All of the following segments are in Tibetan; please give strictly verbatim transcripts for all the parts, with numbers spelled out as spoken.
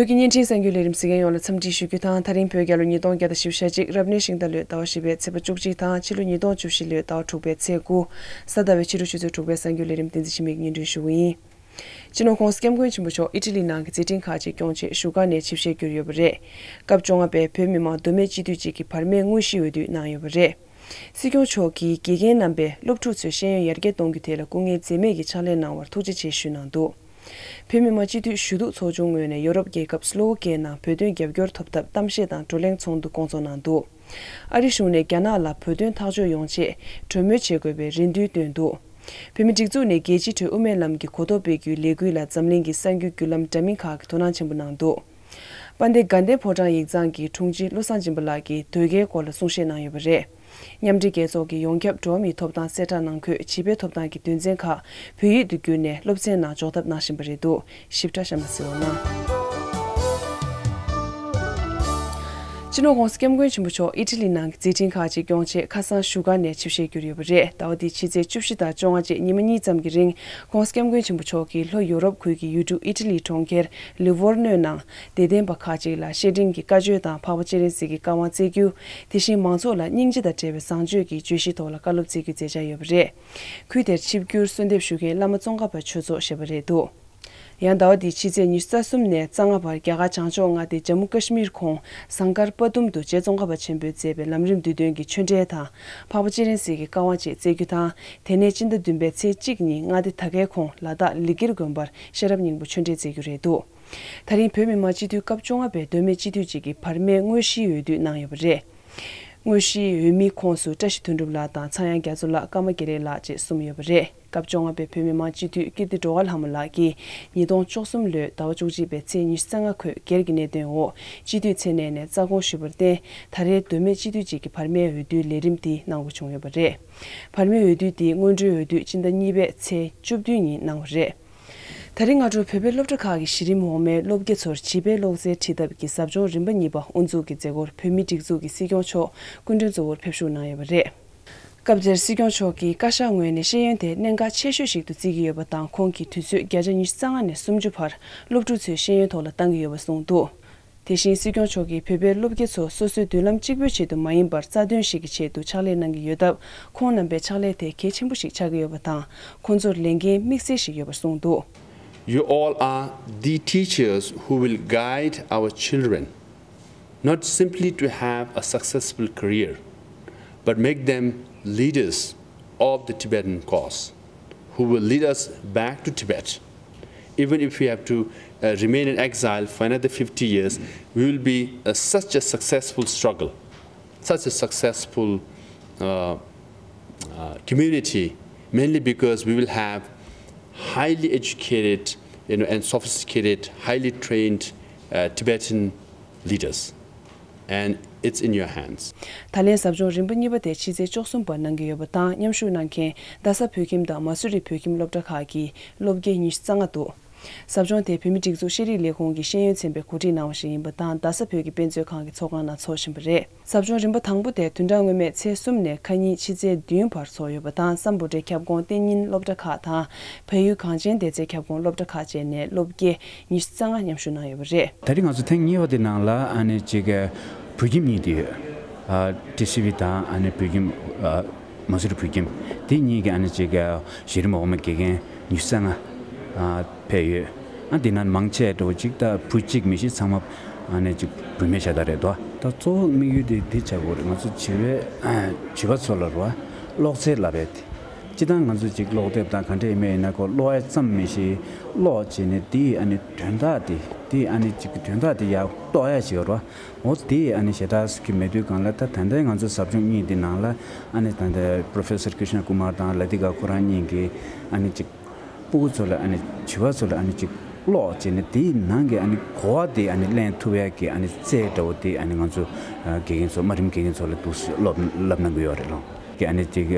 བོད་ཀྱི་བརྙན་འཕྲིན་གསར་འགྱུར་ལས་རིམ་གཟིགས་མཁན་ཡོངས་ལ་འཚམས་འདྲི་ཞུ་རྒྱུ་དང་། ད་རིང་བོད་རྒྱལ་ལོ་ཉིས་སྟོང་བརྒྱ་དང་བཞི་བཅུ་ཞེ་གཅིག་རབ་གནས་ཤིང་རྟ་ལོའི་ཟླ་བ་བཞི་པའི་ཚེས་པ་བཅུ་གཅིག་དང་། ཕྱི་ལོ་ཉིས་སྟོང་བཅུ་བཞི་ལོའི་ཟླ་བ་དྲུག་པའི་ཚེས་དགུ། གཟའ་ཟླ་བའི་ཕྱི་དྲོ་ཆུ་ཚོད་དྲུག་པའི་གསར་འགྱུར་ལས་རིམ་བསྟན་འཛིན་འཆི་མེད་ཀྱིས་སྙན་སྒྲོན་ཞུ་གི་ཡིན། སྤྱི་ནོར་༧གོང་ས་༧སྐྱབས་མགོན་ཆེན་པོ་མཆོག་ཨི་ཊ་ལི་ནང་གི་མཛད་འཕྲིན་ཁག་ཅིག་སྐྱོང་ཆེད་བཞུགས་སྒར་ནས་ཆིབས་ཞལ་བསྒྱུར་ཡོད་པ་རེད། སྐབས་བཅོ་ལྔ་པའི་བོད་མི་མང་མདོ་སྨད་སྤྱི་འཐུས་ཅིག་གི་བར་མའི་དངོས་གཞིའི་འོས་བསྡུ་གནང་ཡོད་པ་རེད། སྲིད་སྐྱོང་མཆོག་གིས་དགེ་རྒན་རྣམ་པས་སློབ་ཕྲུག་ཚོའི་ཤེས་ཡོན་ཡར་རྒྱས་གཏོང་རྒྱུ་དེ་ལ་སྐུ་ངལ་འཛེམས་མེད་ཀྱིས་ཕྱག་ལས་གནང་བར་ཐུགས་རྗེ་ཆེ་ཞུས་གནང་འདུག་བོད་མི་མང་སྤྱི་འཐུས་ཞུ་གཏུག་ཚོགས་ཆུང་ངོས་ནས་ཡོ་རོབ་རྒྱལ་ཁབ་སི་ལོ་ཝ་ཀེ་ནང་བོད་དོན་རྒྱབ་སྐྱོར་ཐོབ་ཐབས་གཏམ་བཤད་དང་བགྲོ་གླེང་ཚོགས་འདུ་བསྐོང་ཚོགས་གནང་འདུག་ཨ་རི་གཞུང་ནས་རྒྱ་ནག་ལ་བོད་དོན་ཐག་གཅོད་ཡོང་ཆེད་གྲོས་མོལ་བྱེད་དགོས་པའི་རེ་འདུན་བཏོན་འདུག་བོད་མིའི་སྒྲིག་འཛུགས་ནས་རྒྱལ་སྤྱིའི་ཁྲོད་དབུ་མའི་ལམ་གྱི་གོ་རྟོགས་སྤེལ་རྒྱུའི་ལས་འགུལ་ལ་འཛམ་གླིང་གི་གསར་འགྱུར་བརྒྱུད་ལམ་འདྲ་མིན་ཁག་གིས་དོ་སྣང་ཆེན་པོ་གནང་འདུག་དཔལ་ལྡན་དགའ་ལྡན་ཕོ་བྲང་ཡིག་ཚང་གི་དྲུང་ཆེ་བློ་བཟང་སྦྱིན་པ་ལགས་ཀྱིས་ཟློས་གར་སྐོར་ལ་གསུང་བཤད་གནང་ཡོད་པ་རེད། མཉམ་འབྲེལ་རྒྱལ་ཚོགས་ཀྱིས་ཡོངས་ཁྱབ་འགྲོ་བ་མིའི་ཐོབ་ཐང་གསལ་བསྒྲགས་གནང་འཁོད་བྱིས་པའི་ཐོབ་ཐང་གི་དོན་ཚན་ཁག་བོད་ཡིག་ཏུ་བསྒྱུར་ནས་སློབ་ཚན་ནང་འཇོག་ཐབས་གནང་བཞིན་པ་རེད་འདུག་ཞིབ་ཕྲ་གཤམ་ལ་གཟིགས་རོགས་གནང་། སྤྱི་ནོར་༧གོང་ས་༧སྐྱབས་མགོན་ཆེན་པོ་མཆོག་ཨི་ཊ་ལི་ནང་གི་མཛད་འཕྲིན་ཁག་ཅིག་སྐྱོང་ཆེད་ཁ་སང་བཞུགས་སྒར་ནས་ཆིབས་ཞལ་བསྒྱུར་ཡོད་པ་རེད། ཟླ་བ་འདིའི་ཕྱི་ཚེས་བཅུ་བཞི་དང་བཅོ་ལྔ་བཅས་ཉི་མ་གཉིས་ཙམ་གྱི་རིང་༧གོང་ས་༧སྐྱབས་མགོན་ཆེན་པོ་མཆོག་གིས་ལྷོ་ཡོ་རོབ་ཁུལ་གྱི་ཡུལ་གྲུ་ཨི་ཊ་ལིའི་གྲོང་ཁྱེར་ལི་ཝོར་ནོའི་ནང་དད་ལྡན་པ་ཁག་ཅིག་ལ་བཤེས་སྤྲིང་གི་བཀའ་ཆོས་དང་འཕགས་པ་སྤྱན་རས་གཟིགས་ཀྱི་བཀའ་དབང་སྩལ་རྒྱུ། དེ་བཞིན་མང་ཚོགས་ལ་སྙིང་རྗེ་དང་འབྲེལ་བའི་བཟང་སྤྱོད་ཀྱི་བརྗོད་གཞིའི་ཐོག་ལ་བཀའ་སློབ་སྩལ་རྒྱུའི་མཛད་འཆར་ཡོད་པ་རེད། ཁུལ་དེར་ཆིབས་བསྒྱུར་གསོལ་འདེབས་ཞུ་མཁན་བླ་མ་ཙོང་ཁ་པ་ཆོས་ཚོགས་ཞེས་པ་རེད་འདུག་ཡང་ཟླ་བ་འདིའི་ཕྱི་ཚེས་ཉི་ཤུ་རྩ་གསུམ་ནས་རྩ་ལྔ་བར་རྒྱ་གར་བྱང་ཕྱོགས་མངའ་སྡེ་ཇམ་མུ་ཀ་ཤི་མིར་ཁོངས་ཟངས་དཀར་དཔའ་གདུམ་དུ་རྗེ་ཙོང་ཁ་པ་ཆེན་པོས་མཛད་པའི་ལམ་རིམ་བསྡུས་དོན་གྱི་ཆོས་འབྲེལ་དང་། འཕགས་པ་སྤྱན་རས་གཟིགས་ཀྱི་བཀའ་དབང་བཅས་སྩལ་རྒྱུ་དང་། དེ་ནས་སྤྱི་ཟླ་བདུན་པའི་ཚེས་གཅིག་ཉིན་མངའ་སྡེ་དར་དཀར་ཁོངས་ལ་དྭགས་ལི་ཀིར་དགོན་པར་ཤེས་རབ་སྙིང་པོ་ཆོས་འབྲེལ་མཛད་རྒྱུ་རེད་འདུག་དེ་རིང་བོད་མི་མང་སྤྱི་འཐུས་སྐབས་བཅོ་ལྔ་པའི་མདོ་སྨད་སྤྱི་འཐུས་གཅིག་གི་བར་མའི་དངོས་གཞིའི་འོས་བསྡུ་གནང་ཡོད་པ་རེད། དངོས་གཞིའི་འོས་མིའི་ཁོངས་སུ་བཀྲ་ཤིས་དོན་གྲུབ་ལགས་དང་ཚངས་དབྱངས་རྒྱ་མཚོ་ལགས། ཀརྨ་དགེ་ལེགས་ལགས་བཅས་གསུམ་ཡོད་པ་རེད། སྐབས་བཅོ་ལྔ་པའི་བོད་མི་མང་སྤྱི་འཐུས་ཀིརྟི་སྒྲོལ་དཀར་ལྷ་མོ་ལགས་ཀྱིས་ཉིས་སྟོང་བཅུ་གསུམ་ལོའི་ཟླ་བ་བཅུ་གཅིག་པའི་ཚེས་ཉི་ཤུ་རྩ་ལྔ་འཁོད་སྒེར་གྱི་གནད་དོན་འོག་སྤྱི་འཐུས་མཚན་གནས་ནས་རྩ་དགོངས་ཞུས་པར་བརྟེན། ད་རེས་མདོ་སྨད་སྤྱི་འཐུས་གཅིག་གི་བར་མའི་འོས་བསྡུའི་ལས་རིམ་འདི་གནང་དགོས་བྱུང་ཡོད་པ་རེད། བར་མའི་འོས་བསྡུ་འདི་སྔོན་འགྲོའི་འོས་བསྡུ་སྤྱི་ཟླ་གཉིས་པའི་ཚེས་བཅུ་བདུན་ཉིན་གནང་བ་རེད། ད་རིང་སྔ་དྲོ་བོད་པའི་སློབ་གྲྭ་ཁག་གི་གཞི་རིམ་འོག་མའི་སློབ་དགེ་ཚོར་བྱིས་པའི་ཀློག་རྩལ་ཁྲིད་ཐབས་ཀྱི་ཟབ་སྦྱོང་རིམ་པ་གཉིས་པ་དབུ་འཛུགས་ཀྱི་མཛད་སྒོར་བོད་མིའི་སྒྲིག་འཛུགས་ཀྱི་སྲིད་སྐྱོང་མཆོག་སྐུ་མགྲོན་གཙོ་བོར་ཕེབས་ཞུགས་གནང་ཡོད་པ་རེད། སྐབས་དེར་སྲིད་སྐྱོང་མཆོག་གིས་བཀའ་ཤག་ངོས་ནས་ཤེས་ཡོན་དེ་གནད་འགག་ཆེ་ཤོས་ཤིག་ཏུ་བརྩི་གི་ཡོད་པ་དང་། ཁོང་གིས་དུས་ཚོད་བརྒྱ་ཆ་ཉི་ཤུ་རྩ་ལྔ་ནས་སུམ་ཅུ་བར་སློབ་ཕྲུག་ཚོའི་ཤེས་ཡོན་ཐོག་ལ་བཏང་གི་ཡོད་པ་གསུངས་འདུག་དེ་བཞིན་སྲིད་སྐྱོང་མཆོག་གིས་བོད་པའི་སློབ་དགེ་ཚོ་སོ་སོའི་མདུན་ལམ་གཅིག་པུའི་ཆེད་དུ་མ་ཡིན་པར་རྩ་དོན་ཞིག་གི་ཆེད་དུ་ཕྱག་ལས་གནང་གི་ཡོད་སྟབས། ཁོང་རྣམ་པའི་ཕྱག་ལས་དེ་གལ་ཆེན་པོ་ཞིག་ཆགས་ཀྱི་ཡོད་པ་དང་། ཁོང་ཚོར་ལས་འགན་དམིགས་བསལ་ཞིག་ཡོད་པར་གསུངས་འདུག You all are the teachers who will guide our children not simply to have a successful career, but make them leaders of the Tibetan cause, who will lead us back to Tibet. Even if we have to uh, remain in exile for another fifty years, we will be uh, such a successful struggle, such a successful uh, uh, community, mainly because we will have highly educated, you know, and sophisticated, highly trained uh, Tibetan leaders. And it's in your hands. ད་ལན་ཟབ་སྦྱོང་རིམ་པ་གཉིས་པ་དེ་ཕྱི་ཚེས་བཅུ་གསུམ་བར་གནང་གི་ཡོད་པ་དང་། མཉམ་ཞུགས་གནང་མཁན་རྡ་ས་བོད་ཁྱིམ་དང་མ་སུ་རི་བོད་ཁྱིམ་སློབ་གྲྭ་ཁག་གི་སློབ་དགེ་ཉི་ཤུ་རྩ་ལྔ་འདུག་ཟབ་སྦྱོང་དེ་བོད་མིའི་སྒྲིག་འཛུགས་ཤེས་རིག་ལས་ཁུངས་ཀྱི་ཤེས་ཡོན་ཚན་པས་གོ་སྒྲིག་གནང་བ་ཞིག་ཡིན་པ་དང་། རྡ་ས་བོད་ཀྱི་དཔེ་མཛོད་ཁང་གི་ཚོགས་ཁང་ནང་འཚོགས་བཞིན་པ་རེད། ཟབ་སྦྱོང་རིམ་པ་དང་པོ་དེ་བདུན་ཕྲག་སྔོན་མའི་ཚེས་གསུམ་ནས་ཁ་ཉིན་ཕྱི་ཚེས་བདུན་བར་འཚོགས་ཡོད་པ་དང་། སམ་བྷོ་ཊའི་ཁྱབ་ཁོངས་གཏན་ཉིན་སློབ་གྲྭ་ཁག་དང་། བལ་ཡུལ་གངས་ཅན་བདེ་རྩའི་ཁྱབ་ཁོངས་སློབ་གྲྭ་ཁག་བཅས་ནས་སློབ་དགེ་ཉི་ཤུ་རྩ་ལྔ་མཉམ་ཞུགས་གནང་ཡོད་པ་རེད། ད་རེས་ང་ཚོ་ཐེངས་གཉིས་པ་དེ་ནང་ལ་ཨ་ནི་ཅིག་བོད་ཁྱིམ་གཉིས་དེ་ཡོད། ཨ་ཊི་སི་ཝི་དང་ཨ་ནི་བོད་ཁྱིམ་ཨ་མ་སུ་རི་བོད་ཁྱིམ་དེ་གཉིས་ཀྱི་ཨ་ནི་ཅིག་གཞི་རིམ་འོག་མ་དགེ་རྒན་ཉི་ཤུ་རྩ་ལྔ་ཨ་ཕེབས་ཡོད། ཨ་དེ་ནང་མང་ཆེ་འགྲོ་གཅིག་ད་བུ་གཅིག་མི་ཤི་ཚང་མ་ཨ་ནི་ཅིག་བུད་མེད་ཤ་སྟག་རེད་དོ། ད་གཙོ་བོ་དམིགས་ཡུལ་དེ་འདི་ཆགས་དགོས་རེད། ང་ཚོ་བྱིས་པའི་བྱིས་པ་ཚོ་ལ་རོ་ཀློག་རྩལ་བསླབ་པའི་དེ། སྤྱིར་བཏང་ང་ཚོ་ཅིག་ཀློག་དེབ་དང་ག་འདྲ་ཡིན་མིན་ཡིན་ན་ཁོ་ཀློག་ཡ་ཙམ་མི་ཤེས། ཀློག་བྱས་ནས་དེའི་ཨ་ནི་དོན་དག་དེ་དེའི་ཨ་ནི་ཅིག་གི་དོན་དག་དེ་ཡར་རྟོགས་ཡ་ཞིག་རོ། འོ་དེ་ཨ་ནི་ཞེ་དྲག་གི་མེད་དུས་སྒང་ལ། ད་ད་ལྟའི་ང་ཚོ་ཟབ་སྦྱོང་གཉིས་དེ་ནང་ལ་ཨ་ནི་ད་ལྟ་Professor Krishna Kumar དང་ལ་ཏི་ཀ་ཁོ་རང་གཉིས་ཀྱིས་ཨ་ནི་ཅིག་སྤུ་གུ་ཚོ་ལ་ཨ་ནི་བྱིས་པ་ཚོ་ལ་ཨ་ནི་ཅིག་ཀློག་བྱས་ནས་དེའི་ནང་གི་ཨ་ནི་གོ་བ་དེ་ཨ་ནི་ལེན་ཐུབ་ཡ་གི་ཨ་ནི་རྩལ་འདྲ་བོ་དེ་ཨ་ནི་ང་ཚོ་དགེ་རྒན་ཚོ་དམའ་རིམ་དགེ་རྒན་ཚོ་ལ་འདུག་སེ་སློབ་བསླབ་གནང་གི་ཡོད་རེད་ལོ། གི་ཨ་ནི་ཅིག་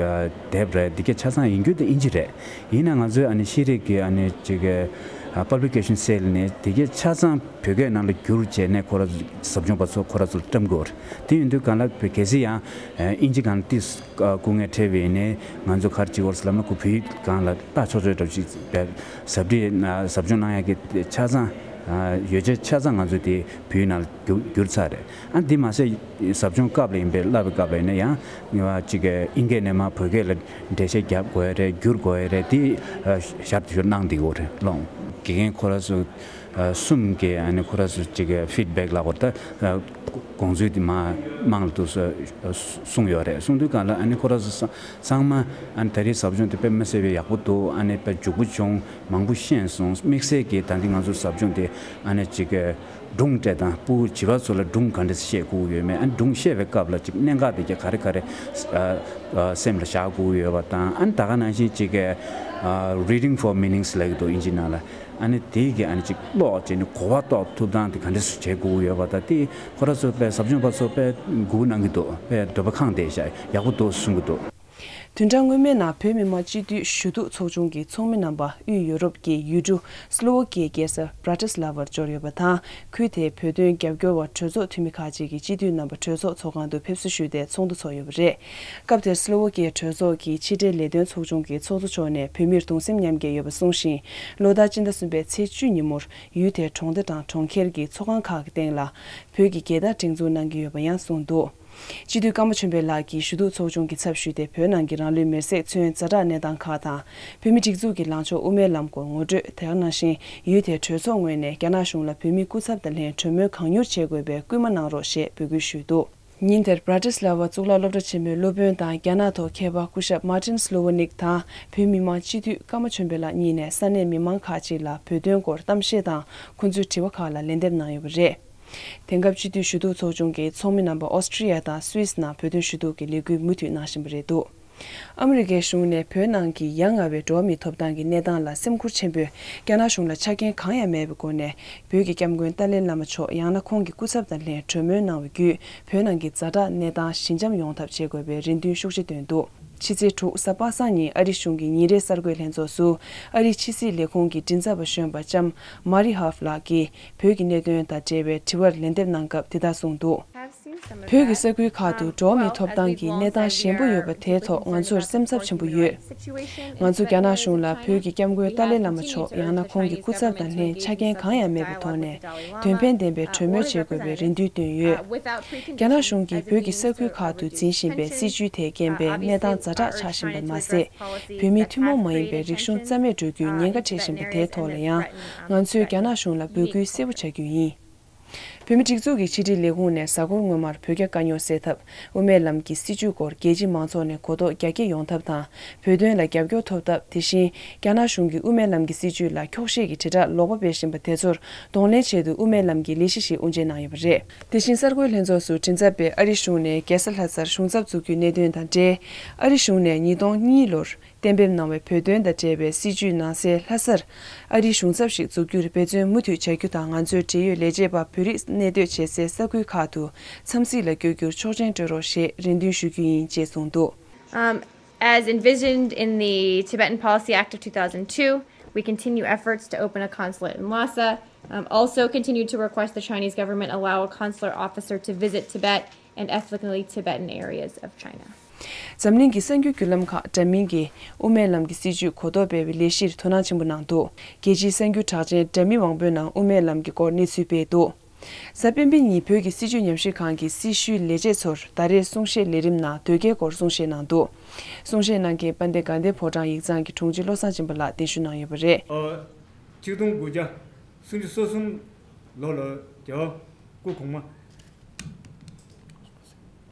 དེབ་རེད། འདི་ག་ཆ་ཚང་ཡིན་རྒྱུ་དེ་ཨིན་ཇི་རེད། ཡིན་ན་ང་ཚོའི་ཨ་ནི་ཤེས་རིག་གི་ཨ་ནི་ཅིག་Publication Cell ནས་དེ་ག་ཆ་ཚང་བོད་སྐད་ནང་ལ་བསྒྱུར་བྱས་ནས་ཁོ་ར་ཟབ་སྦྱོང་པ་ཚོ་ཁོ་ར་ཚོར་བཀྲམ་དགོས་རེད། དེ་ཡིན་དུས་གང་ལ་བོད་གལ་སྲིད་ཡང་ཨིན་ཇི་སྒང་ཏིས་སྐུ་ངལ་འཕྲད་པ་ཡིན་ནའི་ང་ཚོ་ག་རེ་བྱེད་དགོས་རེད་ལབ་ན། ཁོ་བོད་ཡིག་སྒང་ལ་ལྟ་ཆོག་ཆོག་འདྲ་ཞིག་བས་ཟབ་ཁྲིད་ན་ཟབ་སྦྱོང་གནང་ཡག་གི་ཆ་ཚང་ ཡོ་བྱད་ཆ་ཚང་ང་ཚོས་དེ་བོད་ཡིག་ནང་ལ་བསྒྱུར་བསྒྱུར་ཚར་རེད། ཨ་འདི་མ་ཟད་ཟབ་སྦྱོང་སྐབས་ལ་ཡིན་པའི་བསླབ་པའི་སྐབས་ལ་ཡིན་ན་ཡང་ཅིག་ཨིན་སྐད་ནས་མར་བོད་སྐད་ལ་འགྲེལ་བཤད་རྒྱབ་དགོས་ཡ་རེད། བསྒྱུར་དགོས་ཡ་རེད། དེ་ཞར་དུ་ཞུ་གནང་བསྡད་ཡོད་རེད། ལོང་དགེ་རྒན་ཁོ་ར་ཚོ་གསུམ་གྱིས་ཨ་ནི་ཁོ་ར་ཚོ་ཅིག་ཕིཌ་བེག་ལབ་དགོས་རེད། ད་དགོངས་ཚུལ་དེ་མར་དམངས་ལ་དུ་གསུངས་ཡོད་རེད། གསུངས་དུས་སྒང་ལ་ཨ་ནི་ཁོ་ར་ཚོ་ཚང་མ་ཨ་ནི་ད་རེས་ཟབ་སྦྱོང་དེ་དཔེ་མི་སྲིད་པའི་ཡག་པོ་འདུག་ཨ་ནི་དཔེ་འཇུག་པོ་བྱུང་། མང་པོ་ཤེས་སོང་། དམིགས་བསལ་གྱིས་ད་འདི་ང་ཚོ་ཟབ་སྦྱོང་དེ་ཨ་ནི་ཅིག་སྒྲུང་སྤྲད་དང་། ཕྲུ་གུ་བྱིས་པ་ཚོ་ལ་སྒྲུང་ག་འདྲ་བཤད་དགོས་ཡོད་མེད། ཨ་ནི་སྒྲུང་བཤད་པའི་སྐབས་ལ་ཅིག་གནད་འགག་དེ་ག་ག་རེ་ག་རེ་ཨ་ཨ་སེམས་ལ་བཞག་དགོས་ཡོད་པ་དང་། ཨ་ནི་ད་ག་ནང་བཞིན་ཅིག་ཨ་reading for meanings ལབ་ཀྱི་འདུག་ཨིན་ཇི་ནང་ལ། ཨ་ནི་དེ་གི་ཨ་ནི་ཅིག་ཀློག་བྱས་ནས་གོ་བ་རྟོགས་ཐུབ་སྟངས་དེ་ག་འདྲ་བྱེད་དགོས་ཡོད་པ་དང་། དེ་ཁོ་ར་ཚོ་དཔེ་ཟབ་སྦྱོང་པ་ཚོ་དཔེ་མགུ་གནང་གི་འདུག་དཔེ་འདོད་པ་ཁེངས་བསྡད་ཤག་ཡག་པོ་འདུག་གསུང་གི་འདུག་བདུན་ཕྲག་སྔོན་མའི་ནང་བོད་མི་མང་སྤྱི་འཐུས་ཞུ་གཏུག་ཚོགས་ཆུང་གི་ཚོགས་མི་རྣམ་པ་དབུས་ཡོ་རོབ་ཀྱི་ཡུལ་གྲུ་སློ་ཝ་ཀི་ཡའི་རྒྱལ་ས་བྷྲ་ཏི་སླ་ཝར་འབྱོར་ཡོད་པ་དང་། ཁུལ་དེའི་བོད་དོན་རྒྱབ་སྐྱོར་བ་གྲོས་ཚོགས་འཐུས་མི་ཁག་ཅིག་གིས་སྤྱི་འཐུས་རྣམ་པ་གྲོས་ཚོགས་ཚོགས་ཁང་དུ་ཕེབས་བསུ་ཞུས་ཏེ་ཚོགས་འདུ་ཚོགས་ཡོད་པ་རེད། སྐབས་དེར་སློ་ཝ་ཀི་ཡའི་གྲོས་ཚོགས་ཀྱི་ཕྱི་འབྲེལ་ལས་དོན་ཚོགས་ཆུང་གི་ཚོགས་གཙོ་མཆོག་ནས་བོད་མིར་གདུང་སེམས་མཉམ་སྐྱེད་ཡོད་པ་གསུངས་ཤིང་། ལོ་ལྟར་སྤྱི་ཟླ་གསུམ་པའི་ཚེས་བཅུ་ཉིན་མོར་ཡུལ་དེའི་གྲོང་སྡེ་དང་གྲོང་ཁྱེར་གྱི་ཚོགས་ཁང་ཁག་གི་སྟེང་ལ་བོད་ཀྱི་རྒྱལ་དར་སྒྲེང་འཛུགས་གནང་གི་ཡོད་པ་ཡང་གསུངས་འདུག་སྤྱི་འཐུས་ཀརྨ་ཆོས་འཕེལ་ལགས་ཀྱིས་ཞུ་གཏུག་ཚོགས་ཆུང་གི་ཚབ་ཞུས་ཏེ། བོད་ནང་གི་རང་ལུས་མེར་སྲེག་མཚོན་ཛ་དྲག་གནས་སྟངས་ཁག་དང་། བོད་མི་སྒྲིག་འཛུགས་ཀྱི་ལངས་ཕྱོགས། དབུ་མའི་ལམ་སྐོར་ངོ་སྤྲོད། དེ་ནང་བཞིན་ཡུལ་དེའི་གྲོས་ཚོགས་ངོས་ནས་རྒྱ་ནག་གཞུང་ལ་བོད་མིའི་སྐུ་ཚབ་དང་ལྷན་གྲོས་མོལ་གང་མྱུར་བྱེད་དགོས་པའི་སྐུལ་མ་གནང་རོགས་ཞེས་འབོད་སྐུལ་ཞུས་འདུག་ཉིན་དེར་བྷྲ་ཏི་སླ་ཝ་གཙུག་ལག་སློབ་གྲྭ་ཆེན་མོའི་སློབ་དཔོན་དང་རྒྱ་ནག་ཐོག་མཁས་པ་སྐུ་ཞབས་མཱ་ཏིན་སློ་ཝོ་ནིག་དང་། བོད་མི་མང་སྤྱི་འཐུས་ཀརྨ་ཆོས་འཕེལ་ལགས་གཉིས་ནས་ས་གནས་མི་མང་ཁག་ཅིག་ལ་བོད་དོན་སྐོར་གཏམ་བཤད་དང་། ཁོང་ཚོའི་དྲི་བ་ཁག་ལ་ལན་འདེབས་གནང་ཡོད་པ་རེད། དེང་སྐབས་སྤྱི་འཐུས་ཞུ་གཏུག་ཚོགས་ཆུང་གི་ཚོགས་མི་རྣམ་པ་ཨོ་སི་ཀྲི་ཡ་དང་སུད་སི་ནང་བོད་དོན་ཞུ་གཏུག་གི་ལས་འགུལ་མུ་མཐུད་གནང་བཞིན་པ་རེད་འདུག་ཨ་མི་རི་ཀའི་གཞུང་ནས་བོད་ནང་གི་ཡ་ང་བའི་འགྲོ་བ་མིའི་ཐོབ་ཐང་གི་གནས་སྟངས་ལ་སེམས་ཁུར་ཆེན་པོས། རྒྱ་ནག་གཞུང་ལ་ཆ་རྐྱེན་གང་ཡང་མེད་པའི་སྒོ་ནས་བོད་ཀྱི་སྐྱབས་མགོན་ཏཱ་ལའི་བླ་མ་མཆོག་ཡང་ན་ཁོང་གི་སྐུ་ཚབ་དང་ལྷན་གྲོས་མོལ་གནང་བའི་བརྒྱུད། བོད་ནང་གི་ཛ་དྲག་གནས་སྟངས་ཞི་འཇམ་ཡོང་ཐབས་བྱེད་དགོས་པའི་རེ་འདུན་ཤུགས་ཆེ་བཏོན་འདུག་ཕྱི་ཚེས་དྲུག་གཟའ་པ་སངས་ཉིན་ཨ་རི་གཞུང་གི་ཉིན་རེའི་གསར་འགོད་ལྷན་ཚོགས་སུ། ཨ་རིའི་ཕྱི་སྲིད་ལས་ཁུངས་ཀྱི་མགྲིན་ཚབ་པ་གཞོན་པ་ལྕམ་མ་རི་ཧབ་ལགས་ཀྱིས་བོད་ཀྱི་གནད་དོན་དང་འབྲེལ་བའི་དྲི་བར་ལན་འདེབས་གནང་སྐབས་འདི་ལྟར་གསུངས་འདུག་བོད་ཀྱི་ས་ཁུལ་ཁག་ཏུ་འགྲོ་བ་མིའི་ཐོབ་ཐང་གི་གནས་སྟངས་ཞན་པོ་ཡོད་པ་དེའི་ཐོག་ང་ཚོར་སེམས་འཚབ་ཆེན་པོ་ཡོད། ང་ཚོ་རྒྱ་ནག་གཞུང་ལ་བོད་ཀྱི་སྐྱབས་མགོན་ཏཱ་ལའི་བླ་མ་མཆོག་ཡང་ན་ཁོང་གི་སྐུ་ཚབ་དང་ལྷན་ཆ་རྐྱེན་གང་ཡང་མེད་པའི་ཐོག་ནས་དོན་ཕན་ལྡན་པའི་གྲོས་མོལ་བྱེད་དགོས་པའི་རེ་འདུན་བཏོན་ཡོད། རྒྱ་ནག་གཞུང་གིས་བོད་ཀྱི་ས་ཁུལ་ཁག་ཏུ་འཛིན་བཞིན་པའི་སྲིད་བྱུས་དེས་རྐྱེན་པས་གནས་སྟངས་ཛ་དྲག་ཆགས་བཞིན་པ་མ་ཟད། བོད་མིའི་ཐུན་མོང་མ་ཡིན་པའི་རིག་གཞུང་རྩ་མེད་འགྲོ་རྒྱུའི་ཉེན་ཁ་འཕྲད་བཞིན་པ་དེའི་ཐོག་ལ་ཡང་། ང་ཚོས་རྒྱ་ནག་གཞུང་ལ་འབོད་སྐུལ་གསལ་པོ་བྱ་རྒྱུ་ཡིན། བོད་མི་སྒྲིག་འཛུགས་ཀྱི་ཕྱི་དྲིལ་ལས་ཁུངས་ནས་གཟའ་འཁོར་སྔོན་མར་བོད་རྒྱ་དཀའ་རྙོག་སེལ་ཐབས། དབུ་མའི་ལམ་གྱི་སྲིད་བྱུས་སྐོར་རྒྱལ་སྤྱིའི་མང་ཚོགས་ནས་གོ་རྟོགས་རྒྱ་སྐྱེད་ཡོང་ཐབས་དང་། བོད་དོན་ལ་རྒྱབ་སྐྱོར་ཐོབ་ཐབས། དེ་བཞིན་རྒྱ་ནག་གཞུང་གིས་དབུ་མའི་ལམ་གྱི་སྲིད་བྱུས་ལ་འཁྱོག་བཤད་ཀྱི་དྲིལ་བསྒྲགས་ལོག་པ་སྤེལ་བཞིན་པ་དེ་ཚོར་གདོང་ལེན་ཆེད་དུ་དབུ་མའི་ལམ་གྱི་ལས་གཞི་ཞིག་དབུ་འབྱེད་གནང་ཡོད་པ་རེད། དེ་བཞིན་གསར་འགོད་ལྷན་ཚོགས་སུ་མགྲིན་ཚབ་པས་ཨ་རི་གཞུང་ནས་རྒྱལ་ས་ལྷ་སར་གཞུང་ཚབ་འཛུགས་རྒྱུའི་གནད་དོན་དང་འབྲེལ། ཨ་རི་གཞུང་ནས་ཉིས་སྟོང་གཉིས་ལོར་གཏན་འབེབས་གནང་བའི་བོད་དོན་དང་འབྲེལ་བའི་སྲིད་བྱུས་ནང་གསལ་ལྷ་སར་ཨ་རིའི་གཞུང་ཚབ་ཞིག་འཛུགས་རྒྱུར་འབད་བརྩོན་མུ་མཐུད་བྱ་རྒྱུ་དང་། ང་ཚོའི་འབྲེལ་ཡོད་ལས་བྱེད་པ་བོད་རིགས་གནས་སྡོད་བྱེད་སའི་ས་ཁུལ་ཁག་ཏུ་འཚམས་གཟིགས་ལ་བསྐྱོད་རྒྱུར་ཆོག་མཆན་སྤྲོད་རོགས་ཞེས་རེ་འདུན་ཞུ་རྒྱུ་ཡིན་ཅེས་གསུངས་འདུག Um, as envisioned in the Tibetan Policy Act of two thousand two, we continue efforts to open a consulate in Lhasa. Um, also continue to request the Chinese government allow a consular officer to visit Tibet and ethnically Tibetan areas of China. འཛམ་གླིང་གི་གསར་འགྱུར་བརྒྱུད་ལམ་ཁག་འདྲ་མིན་གྱིས་དབུ་མའི་ལམ་གྱི་སྲིད་བྱུས་གོ་རྟོགས་སྤེལ་བའི་ལས་གཞིར་དོ་སྣང་ཆེན་པོ་གནང་འདུག་རྒྱལ་སྤྱིའི་གསར་འགྱུར་གྲགས་ཅན་འདྲ་མིན་མང་པོའི་ནང་དབུ་མའི་ལམ་གྱི་སྐོར་གནས་ཚུལ་སྤེལ་འདུག་གཟའ་སྤེན་པའི་ཉིན་བོད་ཀྱི་སྲིད་བྱུས་ཉམས་ཞིབ་ཁང་གི་སྲི་ཞུའི་ལས་བྱེད་ཚོར་ད་རེས་གསུང་བཤད་ལས་རིམ་ནང་དོལ་རྒྱལ་སྐོར་གསུང་བཤད་གནང་འདུག་གསུང་བཤད་གནང་མཁན་དཔལ་ལྡན་དགའ་ལྡན་ཕོ་བྲང་ཡིག་ཚང་གི་དྲུང་ཆེ་བློ་བཟང་སྦྱིན་པ་ལགས་གདན་ཞུ་གནང་ཡོད་པ་རེད། ཆིག་སྟོང་དགུ་བརྒྱ་སུམ་ཅུ་སོ་གསུམ་ལོ་ལ་རྒྱལ་བ་སྐུ་གོང་མ།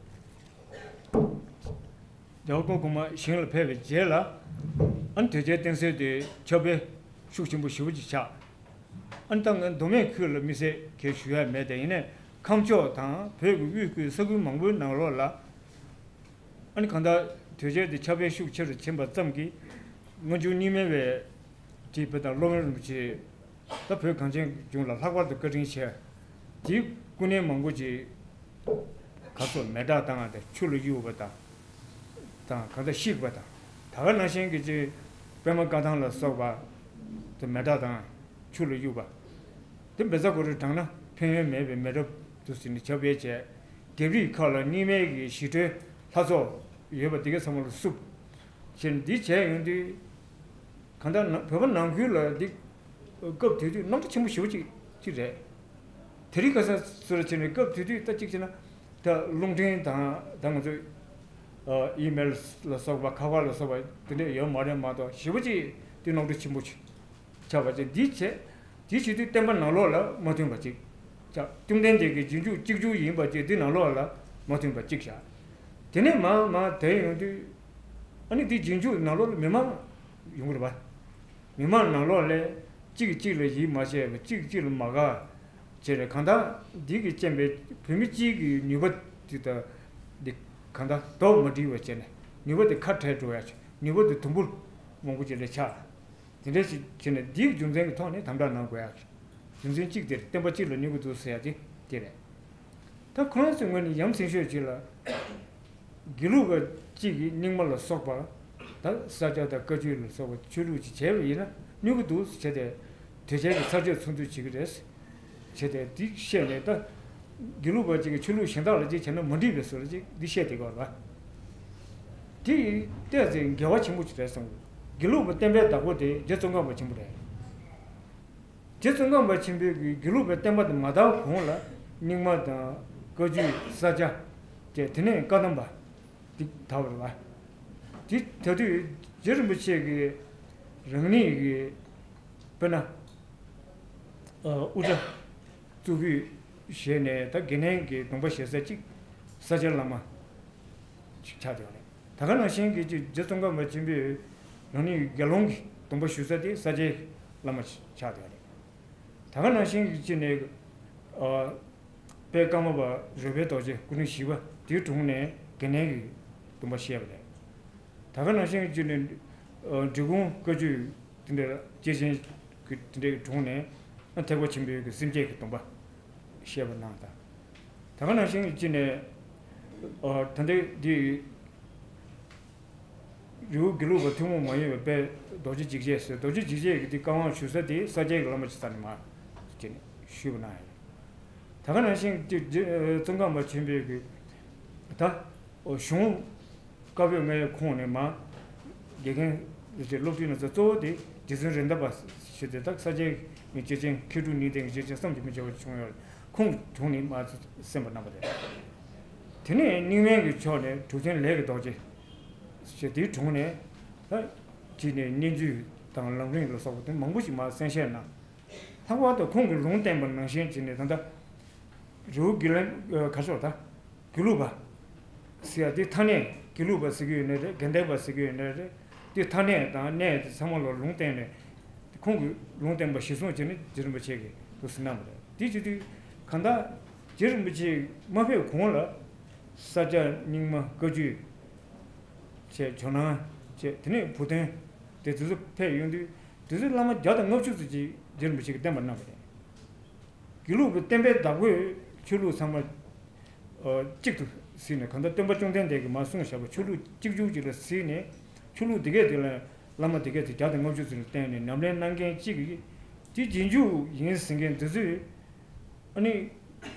རྒྱལ་བ་སྐུ་གོང་མ་ཞིང་ལ་ཕེབས་པའི་རྗེས་ལ། ཨ་ནི་དོལ་རྒྱལ་བསྟེན་གསོལ་དེ་ཁྱབ་སྤེལ་ཤུགས་ཆེན་པོ་ཞེ་པོ་ཅིག་ཆགས། ཨ་ནི་ད་ང་མདོ་སྨད་ཁུལ་ལ་དམིགས་བསལ་གྱི་ཞུ་ཡ་མེད་དེ། ཡིན་ནའི་ཁམས་ཕྱོགས་དང་བོད་ཀྱི་དབུས་ཁུལ་ས་ཁུལ་མང་པོའི་ནང་ལོགས་ལ། ཨ་ནི་གང་ལྟར་དོལ་རྒྱལ་དེ་ཁྱབ་སྤེལ་ཤུགས་ཆེ་རུ་ཕྱིན་པ་ཙམ་གྱིས། སྔོན་བྱོན་རྙིང་མའི་བའི་དེ་བོད་དང་སློབ་དཔོན་རིན་པོ་ཆེ། ད་བོད་གངས་ཅན་ལྗོངས་ལ་ལྷག་པར་དུ་བཀའ་དྲིན་ཆེ། དེའི་སྐུ་ཉིད་མང་པོ་ཅིག་ག་ཚོད་མེ་སྲེག་བཏང་བ་དང་ཆུ་ལ་གཡུགས་པ་དང་། དང་གང་ལྟར་བཤིག་པ་དང་། ད་ག་ནང་བཞིན་གྱི་ཅིག་པད་མ་བཀའ་ཐང་ལ་སོགས་པ་དེ་མེ་སྲེག་དང་ཆུ་ལ་གཡུགས་པ། དེ་འབེ་ས་གོ་རུ་དྲངས་ན་ཕན་ཡོན་མེད་པའི་མེ་རབས་དུ་ཟིན་ནས་ཁྱབ་སྤེལ་བྱས། ལྡེབས་རིས་ཁག་ལ་རྙིང་མའི་གི་ཞི་ཁྲོའི་ལྷ་ཚོགས་ཡོད་པ་དེ་གའི་ཚང་མ་ལ་བསུབ། བྱས་ནས་འདི་བྱས་ཡོང་དུས། གང་ལྟར་ན་བོད་པ་ནང་ཁུལ་ལ་འདི་སྐབས་དེ་དུས་རྣམ་གྲངས་ཆེན་པོ་ཞེ་པོ་ཅིག་ གཅིག་རེད། དེ་རིང་ཁ་སང་ཟུར་བྱས་ནས་སྐབས་དེ་དུས་ད་གཅིག་བྱས་ན། ད་རླུང་འཕྲིན་དང་ད་ང་ཚོའི་ཨ་ཨི་མེལ་ལ་སོགས་པ་ཁ་པར་ལ་སོགས་པ་དེ་འདྲས་ཡོད་མ་རེད་མ་གཏོགས་ཞེ་པོ་ཅིག་དེ་རླུང་འཕྲིན་ཆེན་པོ་ཆགས་པ་ཅིག་འདི་བྱས། དེ་བྱེད་དུས་བསྟན་པ་ནང་ལོགས་ལ་མ་མཐུན་པ་ཅིག་ཆགས། བཅོམ་ལྡན་འདས་ཀྱི་རྗེས་འཇུག་གཅིག་གྱུར་ཡིན་པ་ཅིག་འདི་ནང་ལོགས་ལ་མ་མཐུན་པ་ཅིག་བཞག། དེ་ནས་མར་མར་དེད་ཡོང་དུས། ཨ་ནི་དེ་རྗེས་འཇུག་ནང་ལོགས་ལ་མི་མང་ཡོང་གི་རེད་པ། མི་མང་ནང་ལོགས་ལ་གཅིག་གིས་གཅིག་ལ་ཡིད་མ་ཆེས་པ། གཅིག་གཅིག་ལ་མ་དགའ་བྱས་ནས། གང་ལྟར་འདི་གི་རྐྱེན་པས་བོད་མི་གཅིག་གི་ནུས་པ་དེ་དང་འདི་གང་ལྟར་ལྡོག་མ་སྒྲིལ་བ་བྱས་ནས། ནུས་པ་དེ་ཁ་བྲལ་འགྲོ་ཡ་ཆེ། ནུས་པ་དེ་དུམ་བུར་མང་པོ་ཅིག་ལ་ཆགས། དེ་འདྲ་ཞིག་བྱས་ནས་འདིའི་རྒྱུ་མཚན་གྱི་ཐོག་ནས་དམ་དྲག་གནང་དགོས་ཡ། རྒྱུ་མཚན་གཅིག་དེ་རེད། བསྟན་པ་གཅིག་ལ་གནོད་ཀྱི་འདུག་ཟེར་ཡ་དེ་དེ་རེད། ད་ཁོ་རང་ཚོའི་ངོས་ནས་ཡ་མཚན་ཤོས་ཅིག་ལ། དགེ་ལུགས་པ་གཅིག་གིས་རྙིང་མ་ལ་སོགས་པ། ད་ས་སྐྱ་དང་བཀའ་བརྒྱུད་ལ་སོགས་པ་ཆོས་ལུགས་ཅིག་བྱས་པ་ཡིན་ན་གནོད་ཀྱི་འདུག་ཟེར་བྱས་ཏེ། དོལ་རྒྱལ་གྱི་ཚར་གཅོད་ཚུར་འདུ་བྱེད་ཀྱི་རེད་བྱས་ཏེ། འདི་བཤད་ནས་ད་དགེ་ལུགས་པ་གཅིག་གིས་ཆོས་ལུགས་གཞན་དག་ལ་ཅིག་བྱས་ན་མ་འགྲིག་པའི་བཟོ་ལ་ཅིག་འདི་བཤད་བསྡད་ཀྱི་ཡོད་རེད་པ། དེ་ཏོག་ཙམ་འགལ་བ་ཆེན་པོ་ཅིག་རེད་བསམ་གྱི། དགེ་ལུགས་པ་བསྟན་པའི་བདག་པོ་དེ་རྗེ་ཙོང་ཁ་པ་ཆེན་པོ་རེད། རྗེ་ཙོང་ཁ་པ་ཆེན་པོའི་གི་དགེ་ལུགས་པའི་བསྟན་པ་དེ་མ་དར་གོང་ལ་རྙིང་མ་དང་བཀའ་བརྒྱུད་ས་སྐྱ་བཅས། དེ་ནས་བཀའ་གདམས་པ་འདི་དར་བ་རེད་པ། དེ་ད་དུས་རྗེ་རིན་པོ་ཆེ་གིས་རང་ཉིད་ཀྱི་དཔེར་ན་ཨ་དབུ་སྐྲ་གཙུག་ཕུད་བཞེས་ནས་ད་དགེ་ལྡན་གྱི་སྡོམ་པ་བཞེས་ས་གཅིག་ས་སྐྱའི་བླ་མ་ཅིག་ཆགས་བསྡད་པ་རེད། ད་ག་ནང་བཞིན་གྱི་ཅིག་རྗེ་ཙོང་ཁ་པ་ཆེན་པོས་རང་ཉིད་ཀྱི་དགེ་སློང་གི་སྡོམ་པ་ཞུ་ས་དེ་ས་སྐྱའི་བླ་མ་ཆགས་བསྡད་པ་རེད། ད་ག་ནང་བཞིན་གྱི་ཅིག་ནས་ཨ་དཔལ་ཀརྨ་པ་རོལ་པའི་རྡོ་རྗེ་སྐུ་ཕྲེང་བཞི་པ་དེའི་དྲུང་ནས་དགེ་ལྡན་གྱི་སྡོམ་པ་བཞེས་པ་རེད། ད་ག་ནང་བཞིན་གྱི་ཅིག་ནས་ཨ་འབྲི་གུང་བཀའ་བརྒྱུད་དེ་འདྲ་སྐྱེས་ཆེན་གྱི་དེ་འདྲའི་དྲུང་ནས་ཨ་ཐེག་པ་ཆེན་པོའི་གི་སེམས་བསྐྱེད་ཀྱི་སྡོམ་པ་བཞེས་པ་གནང་དང་། ད་ག་ནང་བཞིན་གྱི་ཅིག་ནས་ཨ་ད་ལྟའི་འདི་རི་བོ་དགེ་ལུགས་པ་ཐུན་མོང་མ་ཡིན་པའི་དཔལ་རྡོ་རྗེ་འཇིགས་བྱེད་ཟེར། རྡོ་རྗེ་འཇིགས་བྱེད་ཀྱི་འདི་བཀའ་དབང་ཞུ་ས་དེ་ས་སྐྱའི་གི་བླ་མ་ཅིག་ས་ནས་མར་ཅིག་ནས་ཞུས་པ་གནང་ཡོད། ད་ག་ནང་བཞིན་གྱི་ཅིག་ཙོང་ཁ་པ་ཆེན་པོའི་གི་ད་གཞུང་བཀའ་པོད་ལྔའི་ཁོངས་ནས་མར་དགེ་རྒན་རེ་རེ་སློབ་ཕྲུག་རྣམས་ཚོ་གཙོ་བོ་དེ་རྗེ་བཙུན་རེད་མདའ་པ་ཞེས་ཏེ། ད་ས་སྐྱའི་མི་སྐྱེས་ཆེན་མཁས་གྲུབ་གཉིས་ལྡན་གྱི་སྐྱེས་ཆེན་བསམ་གྱིས་མི་ཁྱབ་པ་བྱུང་ཡོད། ཁོང་དྲུང་ནས་མར་གསན་པ་གནང་བ་རེད། དེ་ནས་རྙིང་མའི་གི་ཕྱོགས་ནས་གྲུབ་ཆེན་ལས་ཀྱི་རྡོ་རྗེ་ཞེས་དེའི་དྲུང་ནས་ད་ཅིག་ནས་སྙན་བརྒྱུད་དང་ལམ་རིམ་ལ་སོགས་པ་དེ་མང་པོ་ཞིག་མར་གསན་བཤད་གནང་། ལྷག་པར་དུ་ཁོང་གིས་ལུང་བསྟན་པ་ནང་བཞིན་བྱས་ནས་ད་ལྟ་རི་བོ་དགེ་ལེགས་ཨ་ག་ཤོག་ད་དགེ་ལུགས་པ་ཟེར་ཡ་དེ་ཐ་སྙད། དགེ་ལུགས་པ་ཟེར་གྱི་ཡོད་ནའི་རེད། དགེ་ལྡན་པ་ཟེར་གྱི་ཡོད་ནའི་རེད། དེ་ཐ་སྙད་དང་གནས་དེ་ཚང་མ་ལ་ལུང་བསྟན་ནས། ཁོང་གིས་ལུང་བསྟན་པ་གཞིར་བཟུང་བྱས་ནས་རྗེ་རིན་པོ་ཆེ་གིས་འདུག་སེ་གནང་བ་རེད། དེ་བྱེད་དུས་གང་ལྟར་རྗེ་རིན་པོ་ཆེ་མ་ཕེབས་གོང་ལ་ས་སྐྱ་རྙིང་མ་བཀའ་བརྒྱུད་བྱས། ཇོ་ནང་བྱས། དེ་ནས་བུ་སྟོན། དེ་དུས་ཚོད་ཕེབས་ཡོང་དུས་དུས་ཚོད་བླ་མ་བརྒྱ་དང་ལྔ་བཅུ་ཙམ་ཅིག་རྗེ་རིན་པོ་ཆེ་གིས་བསྟན་པ་གནང་བ་རེད། དགེ་ལུགས་པའི་བསྟན་པའི་བདག་པོས་ཆོས་ལུགས་ཚང་མ་ཨ་གཅིག་ཏུ་བསྲེས་ནས། གང་ལྟར་སྟོན་པ་བཅོམ་ལྡན་འདས་ཀྱིས་མར་གསུངས་བཞག་པ་ཆོས་ལུགས་གཅིག་གྱུར་ཅིག་ལ་བསྲེས་ནས། ཆོས་ལུགས་འདི་གས་དེ་ལ་བླ་མ་འདི་གས་དེ་བརྒྱ་དང་ལྔ་བཅུ་ཙམ་ལ་བསྟེན་ནས་ཉམས་ལེན་གནང་མཁན་གཅིག་གིས་དེ་རྗེས་འཇུག་ཡིན་ཟེར་མཁན་འདི་ཚོས་ཨ་ནི་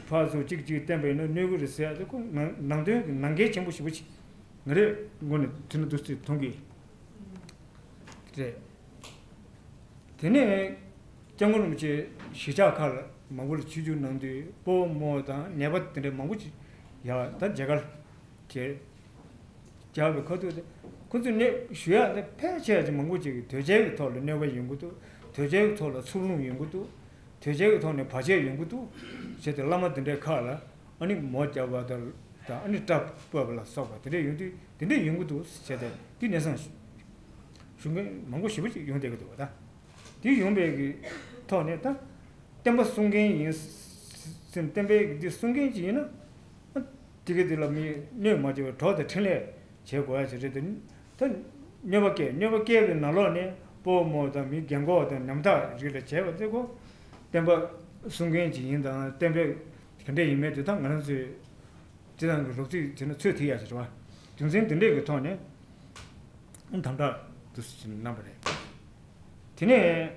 ཕར་ཚུར་གཅིག་གཅིག་བསྟེན་པ་ཡིན་ན་གནོད་ཀྱི་རེད་ཟེར་ཡ་དེ་ཁོ་ནང་ནང་དོན་གྱི་ནང་འགལ་ཆེན་པོ་ཞེ་པོ་ཅིག་ང་རའི་ངོས་ནས་དྲིས་ན་འདུག་སེ་མཐོང་གི་རེད། དེ་ནས་སྐྱབས་མགོན་རིན་པོ་ཆེ་གཞིས་ཆགས་ཁག་ལ་མང་པོ་ལ་ཆིབས་བསྒྱུར་གནང་དུས་སྤོ་བོ་རྨོ་བོ་དང་ནད་པ་དེ་འདྲ་མང་པོ་ཅིག་ཡར་ད་མཇལ་ཁར་བྱས། བཅར་བའི་ཁ་ཐུག་དེ་ཁོ་ཚོས་ནད་ཞུ་ཡག་དེ་ཕལ་ཆེ་བ་ཅིག་མང་པོ་ཅིག་གིས་དོལ་རྒྱལ་གྱི་ཐོག་ལ་གནོད་པ་ཡོང་གི་འདུག། དོལ་རྒྱལ་གྱི་ཐོག་ལ་འཚུབ་ལྷུང་ཡོང་གི་འདུག། དོལ་རྒྱལ་གྱི་ཐོག་ནས་བར་ཆད་ཡོང་གི་འདུག་ཟེར་ཏེ་བླ་མ་དེ་འདྲའི་ཁག་ལ་ཨ་ནི་མོ་བརྒྱབ་པ་དང་། ཨ་ནི་སྐྲ་སྤོབས་པ་ལ་སོགས་པ་དེ་འདྲས་ཡོང་དུས་དེ་འདྲས་ཡོང་གི་འདུག་ཟེར་ཏེ་དེ་སྙན་སེང་ཞུ་མཁན་མང་པོ་ཞེ་པོ་ཅིག་ཡོང་བསྡད་ཀྱི་འདུག་བ། ད་དེ་ཡོང་པའི་གི་ཐོག་ནས་ད་བསྟན་པ་སྲུང་མཁན་ཡིན་ཟེར། བསྟན་པའི་གི་འདི་སྲུང་མཁན་ཅིག་ཡིན་ན་ཨ་དེ་ག་དེ་ལ་མི་གནོད་མ་བྱེད་པར་གྲོགས་དང་འཕྲིན་ལས་བྱེད་དགོས་ཡ་ཅིག་རེད་དེ། ད་གནོད་པ་བསྐྱལ། གནོད་པ་བསྐྱལ་བའི་ནང་ལོགས་ནས་སྤོ་བོ་རྨོ་བོ་དང་མི་རྒན་གོག་དང་ཉམ་ཐག་རིགས་ལ་བྱས་པ་དེ་ཁོ་བསྟན་པ་སྲུང་མཁན་ཅིག་ཡིན་དང་། བསྟན་པའི་ག་འདྲས་ཡིན་མིན་དེ་ད་ང་རང་ཚོས་སྤྱི་བཏང་གི་རོབ་ཙམ་བྱས་ན་ཚོད་ཐིག་ཡ་ཅིག་རེད་བ། རྒྱུ་མཚན་དེ་འདྲས་ཀྱི་ཐོག་ནས་དམ་དྲག་དུ་གནང་བ་རེད། དེ་ནས་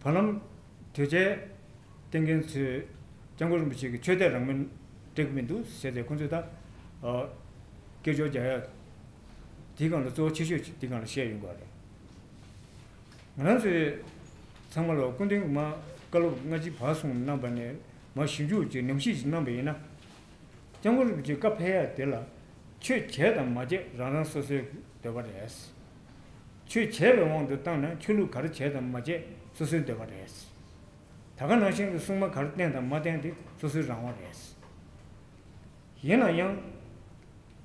བར་ལམ་དོལ་རྒྱལ་བསྟེན་མཁན་ཚོས་སྐྱབས་མགོན་རིན་པོ་ཆེ་གི་ཆོས་དད་རང་མོས་སྤྲད་ཀྱི་མི་འདུག་ཟེར་ཏེ་ཁོ་ཚོས་ད་ཨ་སྐད་ཅོར་རྒྱག་ཡ་དེའི་སྒང་ལ་གཙོ་བོ་ཆེ་ཤོས་ཅིག་དེའི་སྒང་ལ་བཤད་ཡོང་གི་རེད། ང་རང་ཚོས་ཚང་མ་ལ་སྐུ་མདུན་གྱི་མ་ བཀའ་སློབ་སྔ་ཕྱི་བར་གསུམ་གནང་བ་ནས་མར་ཞིབ་འཇུག་ཅིག་ཉམས་ཞིབ་ཅིག་གནང་པ་ཡིན་ན། སྐྱབས་མགོན་རིན་པོ་ཆེས་བཀའ་ཕེབས་ཡ་དེ་ལ། ཆོས་བྱས་དང་མ་བྱས་རང་རང་སོ་སོའི་འདོད་པ་རེད། ཆོས་བྱས་པའི་དབང་དུ་བཏང་ན་ཆོས་ལུགས་ག་རེ་བྱས་དང་མ་བྱས་སོ་སོའི་འདོད་པ་རེད། ད་ག་ནང་བཞིན་གྱི་སྲུང་མ་ག་རེ་བསྟེན་དང་མ་བསྟེན་དེ་སོ་སོའི་རང་དབང་རེད། ཡིན་ན་ཡང་།